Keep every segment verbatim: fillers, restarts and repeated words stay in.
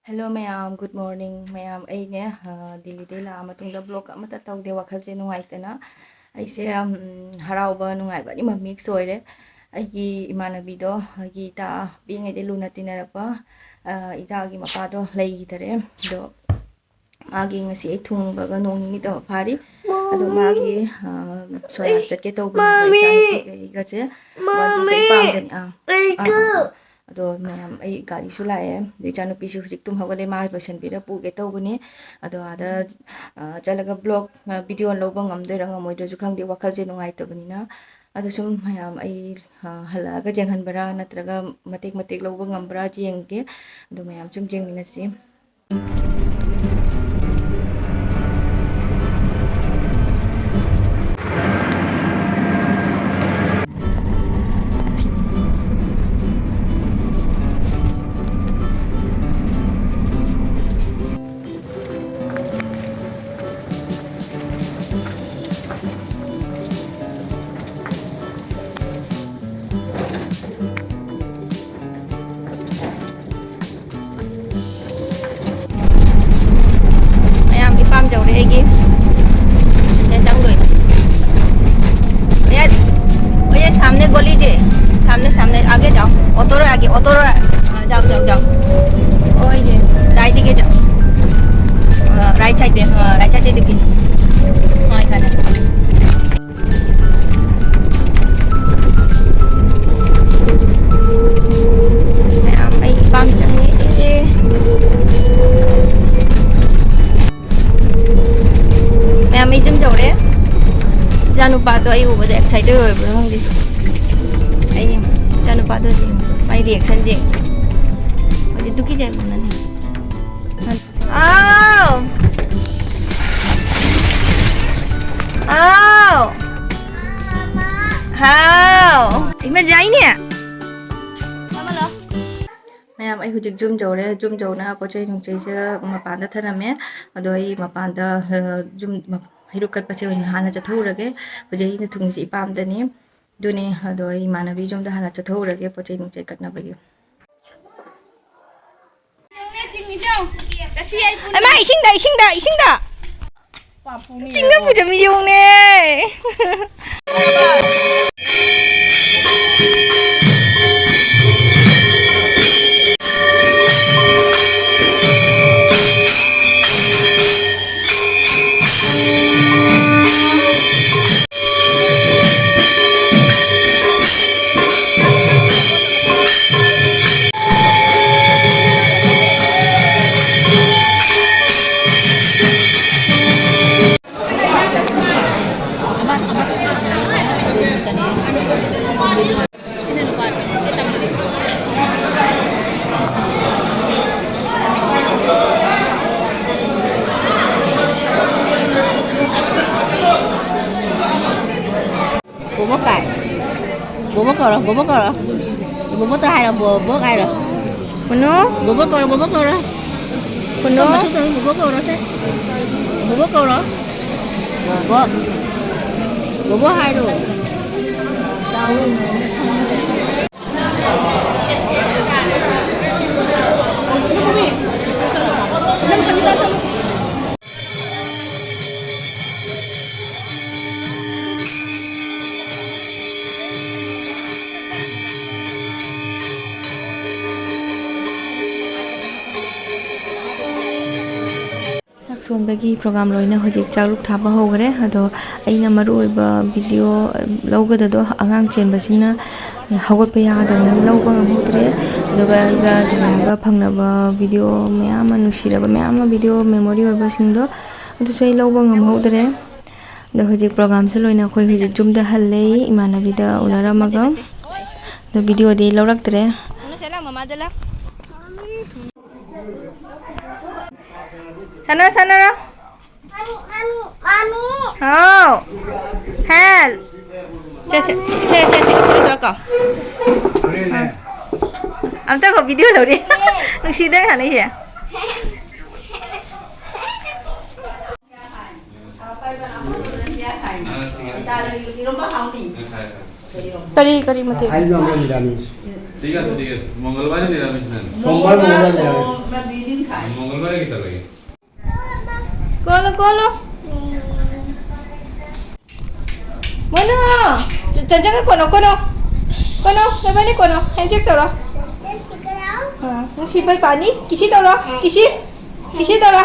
Hello ꯃꯌꯥꯝ, good morning ꯃꯌꯥꯝ꯫ ꯑꯩꯅꯦ, ꯑ, ꯗꯤꯜꯂꯤꯗꯩ ꯂꯥꯛꯑ ꯃꯇꯨꯡꯗ vlog ꯑꯃꯠꯇ ꯇꯧꯗꯦ, ꯋꯥꯈꯜꯁꯦ ꯅꯨꯡꯉꯥꯏꯇꯅ꯫ ꯑꯩꯁꯦ, ꯎꯝ, ꯍꯔꯥꯎꯕ ꯅꯨꯡꯉꯥꯏꯕ ꯑꯅꯤꯃꯛ mix ꯑꯣꯏꯔꯦ꯫ ꯑꯩꯒꯤ ꯏꯃꯥꯟꯅꯕꯤꯗꯣ, ꯑꯩꯒꯤ ꯏꯇꯥ, ꯄꯤꯛꯏꯉꯩꯗꯩ ꯂꯨꯅ ꯇꯤꯟꯅꯔꯛꯄ, ꯑ, ꯏꯇꯥꯒꯤ ꯃꯄꯥꯗꯣ ꯂꯩꯈꯤꯗꯔꯦ꯫ ꯑꯗꯣ ꯃꯥꯒꯤ ꯉꯁꯤ ꯑꯩ ꯊꯨꯡꯕꯒ ꯅꯣꯡ ꯅꯤꯅꯤꯇ ꯐꯥꯔꯤ꯫ ꯑꯗꯣ ꯃꯥꯒꯤ, ꯑ, ꯁꯣꯔꯥꯠ ꯆꯠꯀꯦ ꯇꯧꯕꯅꯦꯕ, ꯏꯆꯥꯅꯨꯄꯤꯒ ꯑꯩꯒꯁꯦ꯫ ꯃꯥꯗꯤ ꯂꯣꯏ ꯄꯥꯝꯕꯅꯦ꯫ ꯑꯥ, ꯑꯥ, ꯑꯥ, ꯑꯥ꯫ ꯑꯗꯣ ꯃꯌꯥꯝ, ꯑꯩ ꯒꯥꯔꯤꯁꯨ ꯂꯥꯛꯑꯦ꯫ ꯑꯗꯩ ꯏꯆꯥꯅꯨꯄꯤꯁꯨ ꯍꯧꯖꯤꯛ ꯇꯨꯝ ꯍꯧꯒꯠꯂꯦ, ꯃꯥ ꯂꯣꯏꯁꯟꯕꯤꯔ ꯄꯨꯒꯦ ꯇꯧꯕꯅꯦ꯫ ꯑꯗꯣ ꯑꯥꯗ, ꯑ, ꯆꯠꯂꯒ vlog, ꯑ, video ꯂꯧꯕ ꯉꯝꯗꯣꯏꯔꯥ ꯉꯝꯃꯣꯏꯗ꯭ꯔꯁꯨ ꯈꯪꯗꯦ, ꯋꯥꯈꯜꯁꯦ ꯅꯨꯡꯉꯥꯏꯇꯕꯅꯤꯅ꯫ ꯑꯗꯣ ꯁꯨꯝ ꯃꯌꯥꯝ ꯑꯩ, ꯑ, ꯍꯜꯂꯛꯑꯒ ꯌꯦꯡꯍꯟꯕ꯭ꯔꯥ ꯅꯠꯇ꯭ꯔꯒ ꯃꯇꯦꯛ ꯃꯇꯦꯛ ꯂꯧꯕ ꯉꯝꯕ꯭ꯔꯥ ꯌꯦꯡꯒꯦ꯫ ꯑꯗꯣ ꯃꯌꯥꯝ ꯁꯨꯝ ꯌꯦꯡꯃꯤꯟꯅꯁꯤ꯫ ꯃꯌꯥꯝ, ꯏꯄꯥꯝ ꯌꯧꯔꯦ ꯑꯩꯒꯤ꯫ ꯁꯤꯗ ꯆꯪꯗꯣꯏꯅꯦ꯫ भैया, वो ये सामने गली जे, सामने, सामने, आगे जाओ। ऑटो रहा आगे, ऑटो रहा। हाँ, जाओ, जाओ, जाओ। ओ ये, राइट दिखे जाओ। हाँ, राइट साइड दे, हाँ, राइट साइड दे दिखे। हाँ, इधर है। ꯃꯌꯥꯝ, ꯑꯩ ꯏꯄꯥꯝ ꯆꯪꯉꯛꯑꯦ꯫ ꯃꯌꯥꯝ, ꯑꯩ ꯌꯨꯝ ꯌꯧꯔꯦ꯫ ꯏꯆꯥꯅꯨꯄꯥꯗꯣ ꯑꯩ ꯎꯕꯗ excited ꯑꯣꯏꯕ꯭ꯔꯥ ꯈꯪꯗꯦ꯫ ꯑꯩ ꯏꯆꯥꯅꯨꯄꯥꯗꯣ ꯌꯦꯡꯉꯣ, ꯃꯥꯏ reaction ꯁꯦ꯫ ꯍꯧꯖꯤꯛ ꯗꯨꯀꯤ ꯖꯥꯏ ꯃꯨꯟꯅꯅꯤ꯫ आओ। आओ। हाँ। इमें जाइने। ꯃꯌꯥꯝ, ꯑꯩ ꯍꯧꯖꯤꯛ ꯌꯨꯝ ꯌꯧꯔꯦ꯫ ꯌꯨꯝ ꯌꯧꯅ ꯄꯣꯠ ꯆꯩ ꯅꯨꯡꯆꯩꯁꯦ ꯃꯄꯥꯟꯗ ꯊꯅꯝꯃꯦ꯫ ꯑꯗꯣ ꯑꯩ ꯃꯄꯥꯟꯗ, ꯑ, ꯌꯨꯝ ꯃ-, ꯍꯩꯔꯨꯛ ꯀꯠꯄꯁꯦ ꯑꯣꯏꯅ ꯍꯥꯟꯅ ꯆꯠꯊꯣꯛꯎꯔꯒꯦ꯫ ꯍꯧꯖꯤꯛ ꯑꯩꯅ ꯊꯨꯡꯉꯤꯁꯦ ꯏꯄꯥꯝꯗꯅꯤ꯫ ꯑꯗꯨꯅꯦ, ꯑꯗꯣ ꯑꯩ ꯏꯃꯥꯟꯅꯕꯤ ꯌꯨꯝꯗ ꯍꯥꯟꯅ ꯆꯠꯊꯣꯛꯎꯔꯒꯦ ꯄꯣꯠ ꯆꯩ ꯅꯨꯡꯆꯩ ꯀꯠꯅꯕꯒꯤ꯫ ꯉꯁꯤ ꯑꯩ ꯄꯨꯟꯅ ꯑꯃ, ꯏꯁꯤꯡꯗ, ꯏꯁꯤꯡꯗ, ꯏꯁꯤꯡꯗ! ꯄꯥꯞꯄꯨꯅꯤ ꯆꯤꯡꯗ ꯄꯨꯖ ꯃꯤ ꯌꯣꯡꯅꯦ꯫ ꯕꯣꯕꯣꯛ ꯀꯥꯏ? ꯕꯣꯕꯣꯛ ꯀꯧꯔꯣ, ꯕꯣꯕꯣꯛ ꯀꯧꯔꯣ꯫ ꯕꯣꯕꯣꯛꯇ ꯍꯥꯏꯔꯣ, ꯕꯣꯕꯣꯛ ꯍꯥꯏꯔꯣ꯫ ꯀꯨꯅꯨ? ꯕꯣꯕꯣꯛ ꯀꯧꯔꯣ, ꯕꯣꯕꯣꯛ ꯀꯧꯔꯣ꯫ ꯀꯨꯅꯨ? ꯕꯣꯕꯣꯛ ꯀꯧꯔꯣ ꯁꯦ꯫ ꯕꯣꯕꯣꯛ ꯀꯧꯔꯣ꯫ ꯕꯣꯕꯣꯛ꯫ ꯕꯣꯕꯣꯛ ꯍꯥꯏꯔꯣ꯫ ꯆꯥꯛ ꯁꯣꯝꯕꯒꯤ program ꯂꯣꯏꯅ ꯍꯧꯖꯤꯛ ꯆꯥꯛꯂꯨꯛ ꯊꯥꯕ ꯍꯧꯈ꯭ꯔꯦ꯫ ꯑꯗꯣ ꯑꯩꯅ ꯃꯔꯨ ꯑꯣꯏꯕ video ꯂꯧꯒꯗꯗꯣ ꯑꯉꯥꯡ ꯆꯦꯟꯕꯁꯤꯡꯅ ꯍꯧꯒꯠꯄ ꯌꯥꯗꯕꯅꯤꯅ ꯂꯧꯕ ꯉꯝꯍꯧꯗ꯭ꯔꯦ꯫ ꯑꯗꯨꯒ ꯑꯩꯒ ꯖꯨꯂꯥꯏꯒ ꯐꯪꯅꯕ video ꯃꯌꯥꯝ ꯑꯃ, ꯅꯨꯡꯁꯤꯔꯕ ꯃꯌꯥꯝ ꯑꯃ, video memory ꯑꯣꯏꯕꯁꯤꯡꯗꯣ ꯑꯗꯨꯁꯨ ꯑꯩ ꯂꯧꯕ ꯉꯝꯍꯧꯗ꯭ꯔꯦ꯫ ꯑꯗꯣ ꯍꯧꯖꯤꯛ programꯁꯦ ꯂꯣꯏꯅ ꯑꯩꯈꯣꯏ ꯍꯧꯖꯤꯛ ꯌꯨꯝꯗ ꯍꯜꯂꯦ, ꯏꯃꯥꯟꯅꯕꯤꯗ ꯎꯅꯔꯝꯃꯒ꯫ ꯑꯗꯣ videoꯗꯤ ꯂꯧꯔꯛꯇ꯭ꯔꯦ꯫ ꯁꯥꯟꯅꯔꯣ, ꯁꯥꯟꯅꯔꯣ꯫ ꯍꯥꯎ꯫ ꯍꯦꯜ꯫ ꯁꯦ, ꯁꯦ, ꯁꯦ, ꯁꯦ, ꯁꯦ, ꯁꯦ, ꯇꯧꯔꯣ꯫ ꯑꯥ꯫ ꯑꯝꯇ ꯀꯣ, video ꯂꯧꯔꯤ꯫ ꯅꯨꯡꯁꯤꯗ ꯁꯥꯟꯅꯩꯁꯦ꯫ ꯀꯔꯤ, ꯀꯔꯤ ꯃꯊꯦꯜ? ꯍꯥꯏꯕ ꯉꯝꯕ ꯅꯤꯔꯥꯃꯤꯁ꯫ ঠিক আছে, ঠিক আছে। মঙ্গলবারে নিরামিষ নেন। সোমবার, মঙ্গলবার নিরামিষ। ꯀꯣꯜꯂꯣ, ꯀꯣꯜꯂꯣ꯫ ꯃꯣꯅꯨ! ꯆ-, ꯆꯟꯆꯟꯒ ꯀꯣꯟꯅꯧ, ꯀꯣꯟꯅꯧ꯫ ꯀꯣꯟꯅꯧ, ꯅꯕꯥꯅꯤ ꯀꯣꯟꯅꯧ꯫ Handshake ꯇꯧꯔꯣ꯫ ꯑꯥ, ꯅꯨꯡꯁꯤꯕ ꯄꯥꯅꯤ꯫ Kiss ꯇꯧꯔꯣ꯫ Kiss꯫ Kiss ꯇꯧꯔꯣ꯫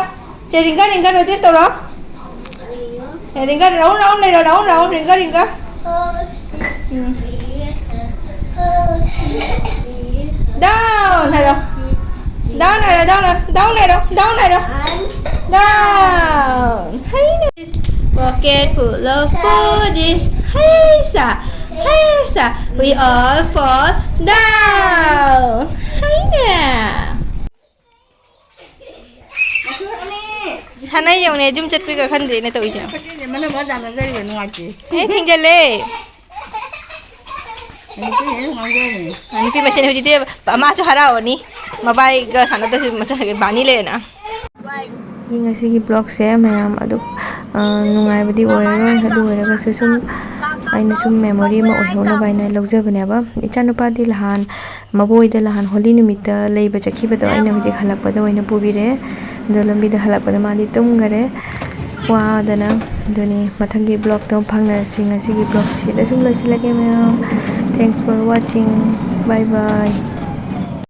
ꯆꯦ ꯔꯤꯡꯒꯥ, ꯔꯤꯡꯒꯥ, ꯅꯣꯇꯤꯁ ꯇꯧꯔꯣ꯫ ꯑꯦ, ꯔꯤꯡꯒꯥ, round, round ꯂꯩꯔꯣ, round, round, ꯔꯤꯡꯒꯥ, ꯔꯤꯡꯒꯥ꯫ ꯎꯝ꯫ Down ꯍꯥꯏꯔꯣ꯫ Down ꯍꯥꯏꯔꯣ, down ꯍꯥꯏꯔꯣ, down ꯍꯥꯏꯔꯣ, down ꯍꯥꯏꯔꯣ꯫ Down. ꯍꯩꯅꯦ꯫ Pocket full of goodies. ꯍꯩꯁꯥ, ꯍꯩꯁꯥ, we all fall down. ꯍꯩꯅꯦ꯫ ꯁꯥꯟꯅꯩ ꯌꯦꯡꯉꯨꯅꯦ, ꯌꯨꯝ ꯆꯠꯄꯤꯒ ꯈꯟꯗ꯭ꯔꯦꯅꯦ ꯇꯧꯔꯤꯁꯦ꯫ ꯃꯅꯝ ꯃꯔꯛ ꯇꯥꯟꯅꯖꯔꯤꯕ ꯅꯨꯡꯉꯥꯏꯇꯦ꯫ ꯑꯦ, ꯊꯤꯡꯖꯜꯂꯦ꯫ ꯅꯨꯄꯤ ꯃꯁꯦꯟ ꯍꯧꯖꯤꯛꯇꯤ ꯃꯥꯁꯨ ꯍꯔꯥꯎꯔꯅꯤ꯫ ꯃꯕꯥꯏꯒ ꯁꯥꯟꯅꯗ꯭ꯔꯁꯨ ꯃꯁꯥꯒꯤ ꯕꯥꯅꯤ ꯂꯩꯔꯦꯅ꯫ ꯑꯩꯒꯤ ꯉꯁꯤꯒꯤ vlogꯁꯦ ꯃꯌꯥꯝ ꯑꯗꯨ, ꯑ, ꯅꯨꯡꯉꯥꯏꯕꯗꯤ ꯑꯣꯏꯔꯔꯣꯏ꯫ ꯑꯗꯨ ꯑꯣꯏꯔꯒꯁꯨ ꯁꯨꯝ ꯑꯩꯅ ꯁꯨꯝ memory ꯑꯃ ꯑꯣꯏꯍꯧꯅꯕ ꯍꯥꯏꯅ ꯂꯧꯖꯕꯅꯦꯕ꯫ ꯏꯆꯥꯅꯨꯄꯥꯗꯤ ꯅꯍꯥꯟ ꯃꯕꯣꯏꯗ ꯅꯍꯥꯟ ꯍꯣꯂꯤ ꯅꯨꯃꯤꯠꯇ ꯂꯩꯕ ꯆꯠꯈꯤꯕꯗꯣ ꯑꯩꯅ ꯍꯧꯖꯤꯛ ꯍꯜꯂꯛꯄꯗ ꯑꯣꯏꯅ ꯄꯨꯕꯤꯔꯦ꯫ ꯑꯗꯣ ꯂꯝꯕꯤꯗ ꯍꯜꯂꯛꯄꯗ ꯃꯥꯗꯤ ꯇꯨꯝꯈꯔꯦ ꯋꯥꯗꯅ꯫ ꯑꯗꯨꯅꯤ, ꯃꯊꯪꯒꯤ vlogꯇ ꯑꯃꯨꯛ ꯐꯪꯅꯔꯁꯤ꯫ ꯉꯁꯤꯒꯤ vlogꯁꯤ ꯁꯤꯗ ꯁꯨꯝ ꯂꯣꯏꯁꯤꯜꯂꯒꯦ ꯃꯌꯥꯝ꯫ Thanks for watching. Bye bye.